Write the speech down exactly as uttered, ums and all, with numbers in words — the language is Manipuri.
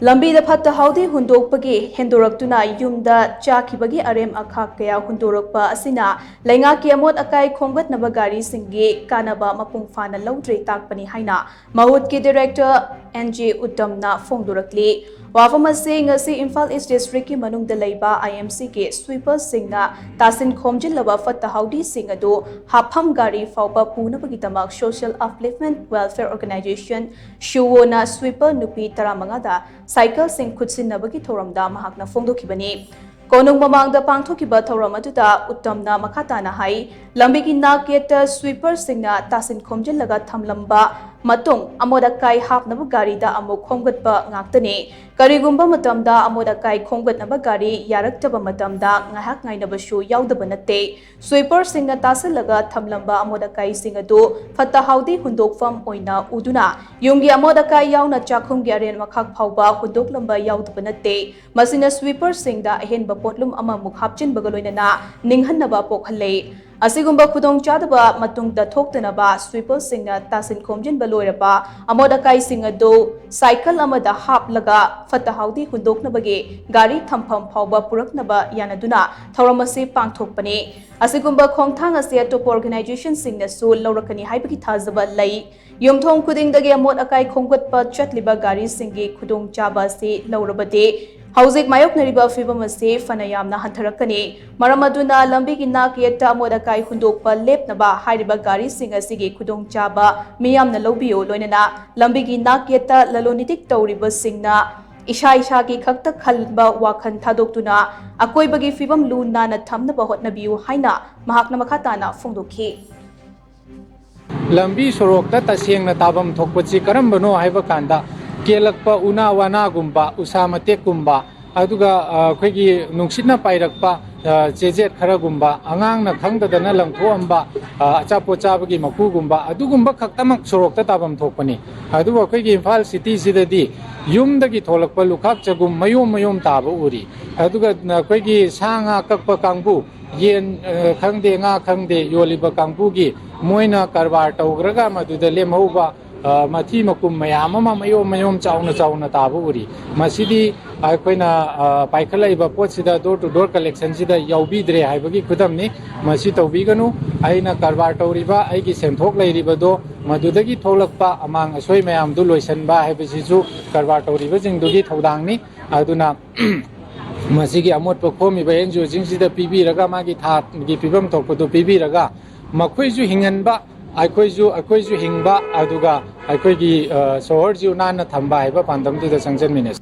ꯂꯝꯕꯤꯗ ꯐꯠꯇ ꯍꯥꯎꯗꯤ ꯍꯨꯟꯗꯣꯛꯄꯒꯤ ꯍꯦꯟꯗꯣꯔꯛꯇꯨꯅ ꯌꯨꯝꯗ ꯆꯥꯈꯤꯕꯒꯤ ꯑꯔꯦꯝ ꯑꯈꯥꯛ ꯀꯌꯥ ꯍꯨꯟꯗꯣꯔꯛꯄ ꯑꯁꯤꯅ ꯂꯩꯉꯥꯛꯀꯤ ꯑꯃꯣꯠ ꯑꯀꯥꯏ ꯈꯣꯝꯒꯠꯅꯕ ꯒꯥꯔꯤꯁꯤꯡꯒꯤ ꯀꯥꯟꯅꯕ ꯃꯄꯨꯡ ꯐꯥꯅ ꯂꯧꯗ꯭ꯔꯦ ꯇꯥꯛꯄꯅꯤ ꯍꯥꯏꯅ ꯃꯍꯨꯠꯀꯤ ꯗꯤꯔꯦꯛꯇꯔ ꯑꯦꯟ ꯖꯦ ꯎꯠꯇꯝꯅ ꯐꯣꯡꯗꯣꯔꯛꯂꯤ꯫ ꯋꯥꯐꯝ ꯑꯁꯤ ꯉꯁꯤ ꯏꯝꯐꯥꯜ ꯏꯁ ꯗꯤꯁꯇ꯭ꯔꯤꯛꯀꯤ ꯃꯅꯨꯡꯗ ꯂꯩꯕ ꯑꯥꯏ ꯑꯦꯝ ꯁꯤꯒꯤ ꯁ꯭ꯋꯤꯄꯔꯁꯤꯡꯅ ꯇꯥꯁꯤꯟ ꯈꯣꯝꯖꯤꯜꯂꯕ ꯐꯠꯇ ꯍꯥꯎꯗꯤꯁꯤꯡ ꯑꯗꯨ ꯍꯥꯞꯐꯝ ꯒꯥꯔꯤ ꯐꯥꯎꯕ ꯄꯨꯅꯕꯒꯤꯗꯃꯛ ꯁꯣꯁꯤꯌꯦꯜ ꯑꯞꯂꯤꯐꯃꯦꯟ ꯋꯦꯜꯐꯤꯌꯔ ꯑꯣꯔꯒꯅꯥꯏꯖꯦꯁꯟ, ꯁꯨꯋꯣꯅ ꯁ꯭ꯋꯤꯄꯔ ꯅꯨꯄꯤ ꯇꯔꯥꯃꯉꯥꯗ ꯁꯥꯏꯀꯜꯁꯤꯡ ꯈꯨꯠꯁꯤꯟꯅꯕꯒꯤ ꯊꯧꯔꯝꯗ ꯃꯍꯥꯛꯅ ꯐꯣꯡꯗꯣꯛꯈꯤꯕꯅꯤ꯫ ꯀꯣꯅꯨꯡ ꯃꯃꯥꯡꯗ ꯄꯥꯡꯊꯣꯛꯈꯤꯕ ꯊꯧꯔꯝ ꯑꯗꯨꯗ ꯎꯠꯇꯝꯅ ꯃꯈꯥ ꯇꯥꯅ ꯍꯥꯏ, ꯂꯝꯕꯤꯒꯤ ꯅꯥꯛ ꯌꯦꯠꯇ ꯁ꯭ꯋꯤꯄꯔꯁꯤꯡꯅ ꯇꯥꯁꯤꯟ ꯈꯣꯝꯖꯤꯜꯂꯒ ꯊꯝꯂꯝꯕ ꯃꯇꯨꯡ ꯑꯃꯣꯠ ꯑꯀꯥꯏ ꯍꯥꯞꯅꯕ ꯒꯥꯔꯤꯗ ꯑꯃꯨꯛ ꯈꯣꯝꯒꯠꯄ ꯉꯥꯛꯇꯅꯤ꯫ ꯀꯔꯤꯒꯨꯝꯕ ꯃꯇꯝꯗ ꯑꯃꯣꯠ ꯑꯀꯥꯏ ꯈꯣꯝꯒꯠꯅꯕ ꯒꯥꯔꯤ ꯌꯥꯔꯛꯇꯕ ꯃꯇꯝꯗ ꯉꯥꯏꯍꯥꯛ ꯉꯥꯏꯅꯕꯁꯨ ꯌꯥꯎꯗꯕ ꯅꯠꯇꯦ꯫ ꯁ꯭ꯋꯤꯄꯔꯁꯤꯡꯅ ꯇꯥꯁꯤꯜꯂꯒ ꯊꯝꯂꯝꯕ ꯑꯃꯣꯠ ꯑꯀꯥꯏꯁꯤꯡ ꯑꯗꯨ ꯐꯠꯇ ꯍꯥꯎꯗꯤ ꯍꯨꯟꯗꯣꯛꯐꯝ ꯑꯣꯏꯅ ꯎꯗꯨꯅ ꯌꯨꯝꯒꯤ ꯑꯃꯣꯠ ꯑꯀꯥꯏ ꯌꯥꯎꯅ ꯆꯥꯛꯈꯨꯝꯒꯤ ꯑꯔꯦꯝ ꯑꯈꯥꯛ ꯐꯥꯎꯕ ꯍꯨꯟꯗꯣꯛꯂꯝꯕ ꯌꯥꯎꯗꯕ ꯅꯠꯇꯦ꯫ ꯃꯁꯤꯅ ꯁ꯭ꯋꯤꯄꯔꯁꯤꯡꯗ ꯑꯍꯦꯟꯕ ꯄꯣꯠꯂꯨꯝ ꯑꯃꯃꯨꯛ ꯍꯥꯞꯆꯤꯟꯕꯒ ꯂꯣꯏꯅꯅ ꯅꯤꯡꯍꯟꯅꯕ ꯄꯣꯛꯍꯜꯂꯦ꯫ ꯑꯁꯤꯒꯨꯝꯕ ꯈꯨꯗꯣꯡꯆꯥꯗꯕ ꯃꯇꯨꯡꯗ ꯊꯣꯛꯇꯅꯕ ꯁ꯭ꯋꯤꯄꯔꯁꯤꯡꯅ ꯇꯥꯁꯤꯟ ꯈꯣꯝꯖꯤꯟꯕ ꯂꯣꯏꯔꯕ ꯑꯃꯣꯠ ꯑꯀꯥꯏꯁꯤꯡ ꯑꯗꯨ ꯁꯥꯏꯀꯜ ꯑꯃꯗ ꯍꯥꯞꯂꯒ ꯐꯠꯇ ꯍꯥꯎꯗꯤ ꯍꯨꯟꯗꯣꯛꯅꯕꯒꯤ ꯒꯥꯔꯤ ꯊꯝꯐꯝ ꯐꯥꯎꯕ ꯄꯨꯔꯛꯅꯕ ꯌꯥꯅꯗꯨꯅ ꯊꯧꯔꯝ ꯑꯁꯤ ꯄꯥꯡꯊꯣꯛꯄꯅꯤ꯫ ꯑꯁꯤꯒꯨꯝꯕ ꯈꯣꯡꯊꯥꯡ ꯑꯁꯤ ꯑꯇꯣꯞꯄ ꯑꯣꯔꯒꯅꯥꯏꯖꯦꯁꯟꯁꯤꯡꯅꯁꯨ ꯂꯧꯔꯛꯀꯅꯤ ꯍꯥꯏꯕꯒꯤ ꯊꯥꯖꯕ ꯂꯩ꯫ ꯌꯨꯝꯊꯣꯡ ꯈꯨꯗꯤꯡꯗꯒꯤ ꯑꯃꯣꯠ ꯑꯀꯥꯏ ꯈꯣꯝꯒꯠꯄ ꯆꯠꯂꯤꯕ ꯒꯥꯔꯤꯁꯤꯡꯒꯤ ꯈꯨꯗꯣꯡꯆꯥꯕ ꯑꯁꯤ ꯂꯧꯔꯕꯗꯤ ꯍꯧꯖꯤꯛ ꯃꯥꯌꯣꯛꯅꯔꯤꯕ ꯐꯤꯚꯝ ꯑꯁꯤ ꯐꯅ ꯌꯥꯝꯅ ꯍꯟꯊꯔꯛꯀꯅꯤ꯫ ꯃꯔꯝ ꯑꯗꯨꯅ ꯂꯝꯕꯤꯒꯤ ꯅꯥꯛ ꯌꯦꯠꯇ ꯑꯃꯣꯠ ꯑꯀꯥꯏ ꯍꯨꯟꯗꯣꯛꯄ ꯂꯦꯞꯅꯕ ꯍꯥꯏꯔꯤꯕ ꯒꯥꯔꯤꯁꯤꯡ ꯑꯁꯤꯒꯤ ꯈꯨꯗꯣꯡꯆꯥꯕ ꯃꯤꯌꯥꯝꯅ ꯂꯧꯕꯤꯌꯨ꯫ ꯂꯣꯏꯅꯅ ꯂꯝꯕꯤꯒꯤ ꯅꯥꯛ ꯌꯦꯠꯇ ꯂꯂꯣꯟ ꯏꯇꯤꯛ ꯇꯧꯔꯤꯕꯁꯤꯡꯅ ꯏꯁꯥ ꯏꯁꯥꯒꯤ ꯈꯛꯇ ꯈꯟꯕ ꯋꯥꯈꯜ ꯊꯥꯗꯣꯛꯇꯨꯅ ꯑꯀꯣꯏꯕꯒꯤ ꯐꯤꯚꯝ ꯂꯨ ꯅꯥꯟꯅ ꯊꯝꯅꯕ ꯍꯣꯠꯅꯕꯤꯌꯨ ꯍꯥꯏꯅ ꯃꯍꯥꯛꯅ ꯃꯈꯥ ꯇꯥꯅ ꯐꯣꯡꯗꯣꯛꯈꯤ꯫ ꯂꯝꯕꯤ ꯁꯣꯔꯣꯛꯇ ꯇꯁꯦꯡꯅ ꯇꯥꯐꯝ ꯊꯣꯛꯄꯁꯤ ꯀꯔꯝꯕꯅꯣ ꯍꯥꯏꯕ ꯀꯥꯟꯗ, ꯀꯦꯜꯂꯛꯄ ꯎꯅꯥ ꯋꯥꯅꯥꯒꯨꯝꯕ, ꯎꯁꯥ ꯃꯇꯦꯛꯀꯨꯝꯕ, ꯑꯗꯨꯒ ꯑ, ꯑꯩꯈꯣꯏꯒꯤ ꯅꯨꯡꯁꯤꯠꯅ ꯄꯥꯏꯔꯛꯄ ꯑ, ꯆꯦꯖꯦꯠ ꯈꯔꯒꯨꯝꯕ, ꯑꯉꯥꯡꯅ ꯈꯪꯗꯗꯅ ꯂꯪꯊꯣꯛꯑꯝꯕ ꯑ, ꯑꯆꯥꯄꯣꯠ ꯆꯥꯕꯒꯤ ꯃꯀꯨꯒꯨꯝꯕ, ꯑꯗꯨꯒꯨꯝꯕ ꯈꯛꯇꯃꯛ ꯁꯣꯔꯣꯛꯇ ꯇꯥꯐꯝ ꯊꯣꯛꯄꯅꯤ꯫ ꯑꯗꯨꯕꯨ ꯑꯩꯈꯣꯏꯒꯤ ꯏꯝꯐꯥꯜ ꯁꯤꯇꯤꯁꯤꯗꯗꯤ ꯌꯨꯝꯗꯒꯤ ꯊꯣꯛꯂꯛꯄ ꯂꯨꯈꯥꯛ ꯆꯒꯨꯝ ꯃꯌꯣꯝ ꯃꯌꯣꯝ ꯇꯥꯕ ꯎꯔꯤ꯫ ꯑꯗꯨꯒ ꯑꯩꯈꯣꯏꯒꯤ ꯁꯥ ꯉꯥ ꯀꯛꯄ ꯀꯥꯡꯕꯨ, ꯌꯦꯟ ꯑ, ꯈꯪꯗꯦ, ꯉꯥ ꯈꯪꯗꯦ, ꯌꯣꯜꯂꯤꯕ ꯀꯥꯡꯕꯨꯒꯤ ꯃꯣꯏꯅ ꯀꯔꯕꯥꯔ ꯇꯧꯈ꯭ꯔꯒ ꯃꯗꯨꯗ ꯂꯦꯝꯍꯧꯕ ꯑ, ꯃꯊꯤ ꯃꯀꯨꯝ ꯃꯌꯥꯝ ꯑꯃ ꯃꯌꯣꯝ ꯃꯌꯣꯝ ꯆꯥꯎꯅ ꯆꯥꯎꯅ ꯇꯥꯕ ꯎꯔꯤ꯫ ꯃꯁꯤꯗꯤ ꯑꯩꯈꯣꯏꯅ, ꯑ, ꯄꯥꯏꯈꯠꯂꯛꯏꯕ ꯄꯣꯠꯁꯤꯗ, door to door collection ꯁꯤꯗ ꯌꯥꯎꯕꯤꯗ꯭ꯔꯦ ꯍꯥꯏꯕꯒꯤ ꯈꯨꯗꯝꯅꯤ꯫ ꯃꯁꯤ ꯇꯧꯕꯤꯒꯅꯨ꯫ ꯑꯩꯅ ꯀꯔꯕꯥꯔ ꯇꯧꯔꯤꯕ, ꯑꯩꯒꯤ ꯁꯦꯟꯊꯣꯛ ꯂꯩꯔꯤꯕꯗꯣ ꯃꯗꯨꯗꯒꯤ ꯊꯣꯛꯂꯛꯄ ꯑꯃꯥꯡ ꯑꯁꯣꯏ ꯃꯌꯥꯝꯗꯨ ꯂꯣꯏꯁꯤꯟꯕ ꯍꯥꯏꯕꯁꯤꯁꯨ ꯀꯔꯕꯥꯔ ꯇꯧꯔꯤꯕꯁꯤꯡꯗꯨꯒꯤ ꯊꯧꯗꯥꯡꯅꯤ꯫ ꯑꯗꯨꯅ ꯃꯁꯤꯒꯤ ꯑꯃꯣꯠꯄ ꯈꯣꯝꯃꯤꯕ NGO ꯁꯤꯡꯁꯤꯗ ꯄꯤꯕꯤꯔꯒ, ꯃꯥꯒꯤ ꯊꯥꯒꯤ ꯄꯤꯐꯝ ꯊꯣꯛꯄꯗꯨ ꯄꯤꯕꯤꯔꯒ, ꯃꯈꯣꯏꯁꯨ ꯍꯤꯡꯍꯟꯕ, ꯑꯩꯈꯣꯏꯁꯨ, ꯑꯩꯈꯣꯏꯁꯨ ꯍꯤꯡꯕ, ꯑꯗꯨꯒ ꯑꯩꯈꯣꯏꯒꯤ, ꯑ, ꯁꯣꯍꯣꯔꯁꯤꯁꯨ ꯅꯥꯟꯅ ꯊꯝꯕ ꯍꯥꯏꯕ ꯄꯥꯟꯗꯝꯗꯨꯗ ꯆꯪꯁꯤꯟꯃꯤꯟꯅꯁꯤ꯫